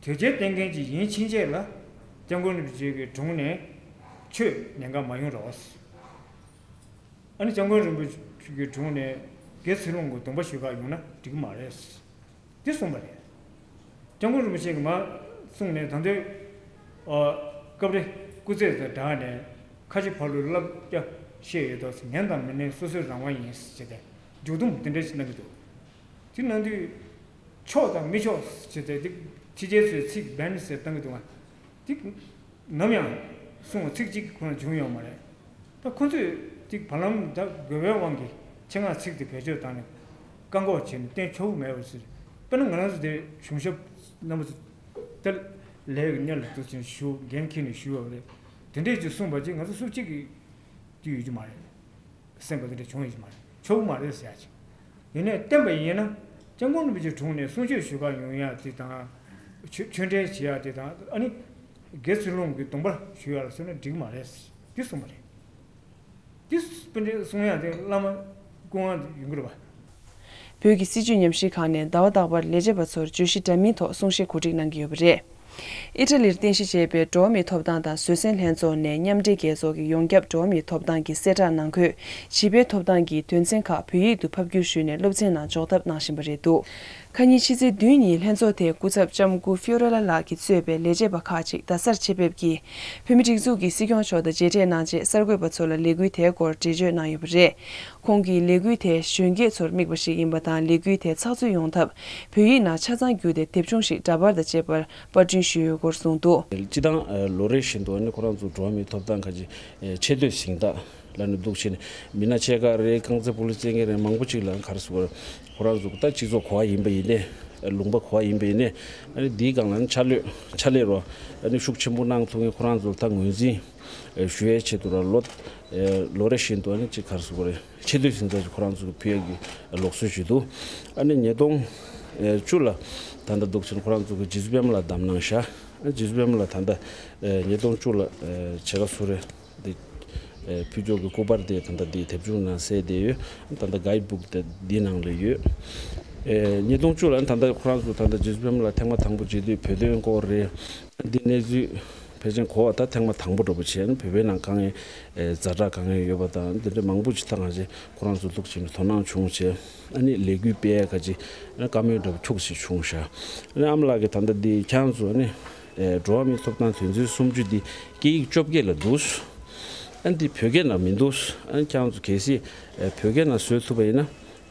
དོལ་རྒྱལ་བསྟེན་མཁན་ཅིག་ཡིན་ཕྱིན་ཆད་ལ། སྐྱབས་མགོན་རིན་པོ་ཆེ་གི་དྲུང་ནས་ཆོས་ཉེན་ཁ་མ་ཡོང་རོགས། ཨ་ནི་སྐྱབས་མགོན་རིན་པོ་ཆེ་གི་དྲུང་ནས་དགེ་ཚུལ་སློང་གི་སྡོམ་པ་ཞུ་ག་ཡོང་ན་འགྲིག་གི་མ་རེད། འདི་གསུངས་པ་རེད། སྐྱབས་མགོན་རིན་པོ་ཆེ་གིས་མར་གསུངས་ནས་ད་དུང་། ཨ། སྐབས་རེ་སྐུ་ཚེ་དང་སྦྲགས་ནས་ཁ་ཆེ་ཕ་ལོའི་བསླབ་བྱ་བཤད་ཡོད་དོ། ཉན་དང་མི་ཉན་སོ་སོའི་རང་དབང་ཡིན་ཟེར་ཏེ་མཇུག་སྡོམ་དེ་འདྲ་ཞིག་གནང་གི་འདུག་དེ་གནང་དུས། ཆོག་དང་མི་ཆོག་ཟེར་ཏེ་འདི་ཕྱི་རྒྱལ་ཚོས་ཚིག་བན་ཟེར་བཏང་གི་འདུག་ང་། འདི་ནམ་ཡང་གསུང་བ་ཚིག་གཅིག་ཁོ་ན་བྱུང་ཡོད་མ་རེད། ད་ཁོ་ཚོས་འདི་བར་ལམ་ད་དགོས་པའི་དབང་གིས་ཆེད་མངགས་ཚིག་དེ་བེད་སྤྱོད་བཏང་ནས་བཀག་འགོག་བྱས་ནས་བསྟན་ཆོག་གི་མེད་པ་ཟེར། དཔེར་ན་ང་རང་ཚོ་དེ་གཞུང་ཞབས་རྣམ་པ་ཚོ་དེ་ལས་ཀྱི་གཉེར་ལ་འདུག་ཅིང་ཞུ་འགན་འཁྱེར་ནས་ཞུ་ཡོད་པ་རེད། དེ་འདྲས་ཅིག་གསུངས་པ་ཅིག་ང་ཚོ་སུ་གཅིག་གིས་འདི་ཡོད་ཀྱི་མ་རེད། སེམས་པ་དེ་འདྲ་བྱུང་ཡོད་ཀྱི་མ་རེད། ཆོག་གི་མ་རེད་ཟེར་ཡ་ཅིག་ཡིན་ནའི་བསྟན་པ་ཡིན་ན་སྐྱབས་མགོན་རིན་པོ་ཆེའི་དྲུང་ནས་གསུང་ཆོས་ཞུ་ག་ཡོང་ཡ་དེ་དང་། ཆོས་ཆོས་འབྲེལ་བྱེད་ཡ་དེ་དང་ཨ་ནི། དགེ་ཚུལ་སློང་གི་སྡོམ་པ་ཞུ་ཡ་ལ་སོང་ན་འགྲིག་གི་མ་རེད། འདི་གསུངས་པ་རེད། འདི་སྤུན་འདྲེ་གསུང་ཡ་དེ་བླ་མ་སྐུ་དབང་ཡོང་གི་རེད་པ། བོད་ཀྱི་སྲིད་བྱུས་ཉམས་ཞིབ་ཁང་ནས་ཟླ་བ་རྟག་པར་ལས་བྱེད་པ་ཚོར་བརྗོད་གཞི་འདྲ་མིན་ཐོག་གསུང་བཤད་གོ་སྒྲིག་གནང་གི་ཡོད་པ་རེད། ཨི་ཊ་ལིར་རྟེན་གཞི་བྱས་པའི་འགྲོ་བ་མིའི་ཐོབ་ཐང་དང་བཟོད་བསྲན་ལྷན་ཚོགས་ནས་མཉམ་འབྲེལ་རྒྱལ་ཚོགས་ཀྱི་ཡོངས་ཁྱབ་འགྲོ་བ་མིའི་ཐོབ་ཐང་གི་གསལ་བསྒྲགས་ནང་འཁོད། བྱིས་པའི་ཐོབ་ཐང་གི་དོན་ཚན་ཁག་བོད་ཡིག་ཏུ་ཕབ་བསྒྱུར་ཞུས་ནས་སློབ་ཚན་ནང་འཇོག་ཐབས་གནང་བཞིན་པ་རེད་འདུག་ཁ་ཉིན་ཕྱི་ཚེས་བདུན་ཉིན་ལྷན་ཚོགས་དེའི་སྐུ་ཚབ་ལྕམ་སྐུ་ཕིའུ་ར་ལ་ལགས་ཀྱིས་གཙོས་པའི་ལས་བྱེད་པ་ཁག་ཅིག་རྡ་སར་ཆེད་ཕེབས་ཀྱིས། བོད་མི་སྒྲིག་འཛུགས་ཀྱི་སྲིད་སྐྱོང་མཆོག་དང་མཇལ་འཕྲད་གནང་རྗེས་གསར་འགོད་པ་ཚོ་ལ་ལས་འགུལ་དེའི་སྐོར་འགྲེལ་བརྗོད་གནང་ཡོད་པ་རེད། ཁོང་གིས་ལས་འགུལ་དེ་གཞོན་སྐྱེས་ཚོར་དམིགས་པ་ཞིག་ཡིན་པ་དང་ལས་འགུལ་དེ་ཚགས་ཚུད་ཡོང་ཐབས་བོད་ཡིག་ནང་ཆ་ཚང་བསྒྱུར་ཏེ་དེབ་ཆུང་ཞིག་འདྲ་པར་དང་བཅས་པར་པར་སྐྲུན་ཞུས་ཡོད་སྐོར་གསུངས་འདུག་སྤྱི་བཏང་ལོ་རེ་བཞིན་དུ་ནི་ཁོ་རང་ཚོ་འགྲོ་བ་མིའི་ཐོབ་ཐང་ཁ་ཅིག་ཆེ་བསྟོད་གཟེངས་རྟགས་ལ་ནི་འདུག་བྱས་ནས་མི་སྣ་ཆེ་ཁག་རེད། རྐང་རྩེད་སྤོ་ལོ་རྩེད་མཁན་རེད། མང་པོ་ཅིག་ལ་ག་རེ་ཟེར་དགོས་རེད། ཁོ་རང་ཚོ་ད་སྤྱི་ཚོགས་གོ་བ་ཡིན་པ་ཡིན་ནའི་ལུང་པ་གོ་བ་ཡིན་པ་ཡིན་ནའི་ཨ་ནི་འདིའི་སྒང་ལ་ནི་ཕྱག་ལས་ཕྱག་ལས་རོགས་ཨ་ནི་ཤུགས་ཆེན་པོ་གནང་ཐུབ་མཁན་ཁོ་རང་ཚོ་ལ་ད་ངོས་འཛིན་ཞུ་ཡའི་ཆེད་དུ་ར་ལོ་ལོ་རེ་བཞིན་དུ་ཨ་ནི་ཅིག་ག་རེ་ཟེར་དགོས་རེད། ཆེ་བསྟོད་གཟེངས་རྟགས་ཅིག་ཁོ་རང་ཚོ་གི་ཕུལ་ཡ་གི་ལུགས་སྲོལ་ཞིག་འདུག་ཨ་ནི་ཉིས་སྟོང་བཅུ་ལ་ད་ལྟ་འདུག་ཕྱིན་ཁོ་རང་ཚོ་གི་རྗེ་བཙུན་པད་མ་ལགས་བདམས་གནང་ཤག་ཨ་རྗེ་བཙུན་པད་མ་ལགས་ད་ལྟ་ཉིས་སྟོང་བཅུ་ལ་བྱེད་ཀ་སུ་རེད། འདི། ཨེ་ཕུལ་ཆོག་གི་སྐུ་པར་དེ་ད་ལྟ་འདི་དེབ་ཆུང་ནང་གསལ་བསྡད་ཡོད། ད་ལྟ་guide book་དེ་འདི་ནང་ལ་ཡོད། ཨེ་ཉིས་སྟོང་བཅུ་ལ་ད་ལྟ་ཁོ་རང་ཚོ་ད་ལྟ་རྗེ་བཙུན་པད་མ་ལགས་ཐེངས་མ་དང་པོ་མཇལ་དུས་བོད་དོན་སྐོར་རེད། འདི་གནས་ཚུལ་ཕལ་ཆེར་གོ་བ་ད་ཐེངས་མ་དང་པོ་འདྲ་པོ་བྱས་ན་བོད་པའི་ནང་དཀའ་ངལ་ཨེ་ཛ་དྲག་དཀའ་ངལ་ཡོད་པ་དང་འདི་འདྲ་མང་པོ་ཅིག་ད་གང་ཅི་ཁོ་རང་ཚོ་འདུག་བྱས་ནས་དོ་སྣང་བྱུང་བྱས་ཨ་ནི་ལས་འགུལ་སྤེལ་ཡ་ག་ཅི་ཨ་ནི་བཀའ་མོལ་འདྲ་པོ་ཁྱུག་ཅིག་བྱུང་ཤག་ཨ་ནི་ཨ་མ་ལགས་ཀྱིས་ད་ལྟ་འདི་ཁྱེད་རང་ཚོ་ཨ་ནི། ཨེ་འགྲོ་བ་མིའི་ཐོབ་ཐང་དོན་ཚན་སུམ་ཅུ་འདི་སྐད་ཡིག་བཅོ་བརྒྱད་ལ་འདུག་ཨ་འདི་བོད་སྐད་ནང་མི་འདུག་ཨ་ཁྱེད་རང་ཚོ་གལ་སྲིད་ཨེ་བོད་སྐད་ནང་བཟོ་ཐུབ་པ་ཡིན་ན་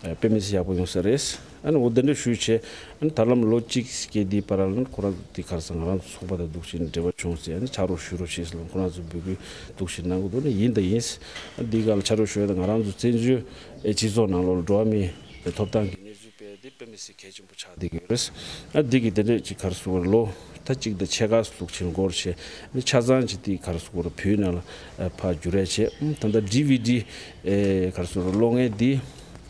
ཨེ་དཔེ་མི་སྲིད་ཡག་པོ་ཡོང་ས་རེད། ཨ་ནི་འོ་འདི་འདྲ་ཞུས་བྱས་ཨ་ནི་ད་ལམ་ལོ་གཅིག་སྐད་འདིའི་བར་ལ་ཁོ་རང་འདི་ག་རེ་ཟེར་ང་རང་ཚོ་ཚོགས་པ་དང་འདུག་བྱས་ནས་འབྲེལ་བ་བྱུང་ཟེར་ཨ་ནི་ཕྱག་རོགས་ཞུ་རོགས་བྱེད་ཟེར་ལ་ཁོ་རང་ཚོ་འབོད་སྐུལ་འདུག་བྱས་གནང་གི་འདུག་ནི་ཡིན་དང་ཡིན། ཨ་འདི་ག་ལ་ཕྱག་རོགས་ཞུ་ཡ་དང་ང་རང་ཚོ་བཙན་བྱོལ་ཨེ་སྤྱི་ཚོགས་ནང་ལོགས་ལ་འགྲོ་བ་མིའི་ཐོབ་ཐང་གི་གནས་ཚུལ་སྤེལ་ཏེ་དཔེ་མི་སྲིད་གལ་ཆེན་པོ་ཆགས་བསྡད་ཀྱི་ཡོད་རེད། ཨ་འདི་གི་དེ་འདྲས་ཅིག་ག་རེ་ཟེར་དགོས་རེད། ལོ་ད་གཅིག་དང་ཕྱེད་ཀ་ལུག་ཆེན་འགོར་བྱས་ནི་ཆ་ཚང་ཅིག་འདི་ག་རེ་ཟེར་དགོས་རེད། བོད་ནང་ལ་ཨ་ཕར་བསྒྱུར་ཡ་བྱས། ཨ་ད་ལྟ་ཌི་ཝི་ཌི་ཨེ་ག་རེ་ཟེར་དགོས་རེད། གློག་བརྙན་འདི་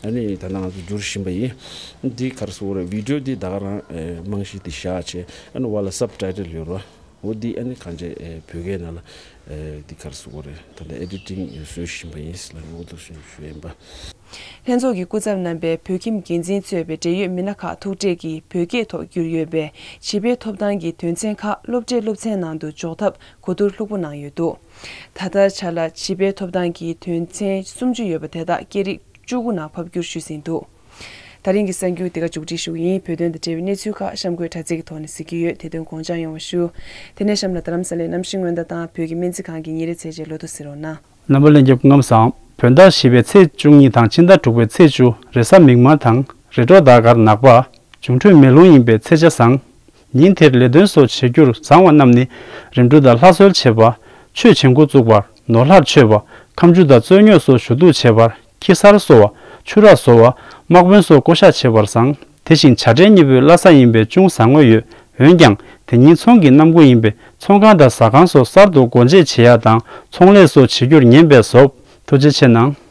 ཨ་ནི་ད་ལྟ་ང་ཚོ་བསྒྱུར་བཞིན་པ་ཡིན། འདི་ག་རེ་ཟེར་དགོས་རེད། བི་ཌི་ཡོ་འདི་ད་ག་རང་ཨེ་རྨང་གཞི་འདི་བཞག་བྱས་ཨ་ནི་བར་ལ་སབ་ཊའི་ཊལ་ཡོད་རེད། འོ་འདི་ཨ་ནི་གང་ཅི་ཨེ་བོད་སྐད་ནང་ལ་ཨེ་འདི་ག་རེ་ཟེར་དགོས་རེད། ད་ལྟ་ཨེ་ཌི་ཊིང་བཟོ་བཞིན་པ་ཡིན་ཟེར་ལབ་ནས་འོ་འདུག་སེ་ཞུ་ཡ་ཡིན་པ། ལྷན་ཚོགས་ཀྱི་སྐུ་ཚབ་རྣམ་པས་བོད་ཁྱིམ་འགན་འཛིན་གཙོས་པའི་འབྲེལ་ཡོད་མི་སྣ་ཁག་ཐུག་འཕྲད་ཀྱིས་བོད་སྐད་ཐོག་བསྒྱུར་ཡོད་པའི་བྱིས་པའི་ཐོབ་ཐང་གི་དོན་ཚན་ཁག་སློབ་གྲྭའི་སློབ་ཚན་ནང་དུ་འཇོག་ཐབས་གོ་བསྡུར་ལྷུག་པོ་གནང་ཡོད་འདུག་ད་ལྟའི་ཆ་ལ་བྱིས་པའི་ཐོབ་ཐང་གི་དོན་ཚན་སུམ་ཅུ་ཡོད་པ་དེ་དག་སྐད་རིགས་བཅུ་དགུ་ནང་ཕབ་བསྒྱུར་ཞུས་ཟིན་འདུག་ད་རིང་གི་གསར་འགྱུར་འདི་ག་མཇུག་སྒྲིལ་ཞུ་གི་ཡིན། བོད་དོན་དང་འབྲེལ་བའི་གནས་ཚུལ་ཁག་གཤམ་འཁོད་དྲ་ཚིགས་ཀྱི་ཐོག་ནས་གཟིགས་ཀྱི་ཡོད། དེ་དོན་དགོངས་འཇགས་ཡོང་བ་ཞུ། དེ་ནས་གཤམ་ལ་རྡ་རམ་ས་ལའི་གནམ་གཤིས་སྔོན་བརྡ་དང་བོད་ཀྱི་སྨན་རྩིས་ཁང་གི་ཉིན་རེའི་ཚེས་བཅད་ལོ་ཐོ་གཟིགས་རོགས་གནང་། རྣམ་པ་ལྷན་རྒྱས་སྐུ་ཁམས་བཟང་། བོད་ཟླ་བཞི་པའི་ཚེས་བཅུ་གཉིས་དང་ཕྱི་ཟླ་དྲུག་པའི་ཚེས་བཅུ་རེས་གཟའ་མིག་དམར་དང་རེས་གྲོགས་ཟླ་སྐར་ནག་པ། འབྱུང་འཕྲོད་མེ་རླུང་ཡིན་པས་ཚེས་ཆ་བཟང་། ཉིན་དེར་ལས་དོན་སོགས་བྱེད་རྒྱུར་བཟང་བ་རྣམས་ནི། རིམ་གྲོ་དང་ལྷ་གསོལ་བྱེད་པ། ཆོས་བྱེད་འགོ་བཙུགས་པ། ནོར་ལྷར་མཆོད་པ། ཁ་མཆུ་དང་རྩོད་རྙོག་སོགས་ཞུ་གཏུག་བྱེད་པར། ཁྱི་གསར་གསོ་བ། ཆུ་རགས་བཟོ་བ། དམག་དཔོན་སོགས་བསྐོ་བཞག་བྱེད་པར་བཟང་། དེ་བཞིན་བྱ་བྲལ་གཉིས་པོའི་བླ་གཟའ་ཡིན་པས་ཅུང་བཟང་ངོས་ཡོད། འོན་ཀྱང་། དེ་ཉིན་ཚོང་གི་གནམ་སྒོ་ཡིན་པས་ཚོང་ཁང་དང་ཟ་ཁང་སོགས་གསར་དུ་སྒོ་འབྱེད་བྱེད་ཡ་དང་ཚོང་ལས་སོགས་བྱེད་རྒྱུར་ཉན་པས་གཟབ། ཐུགས་རྗེ་ཆེ་གནང་།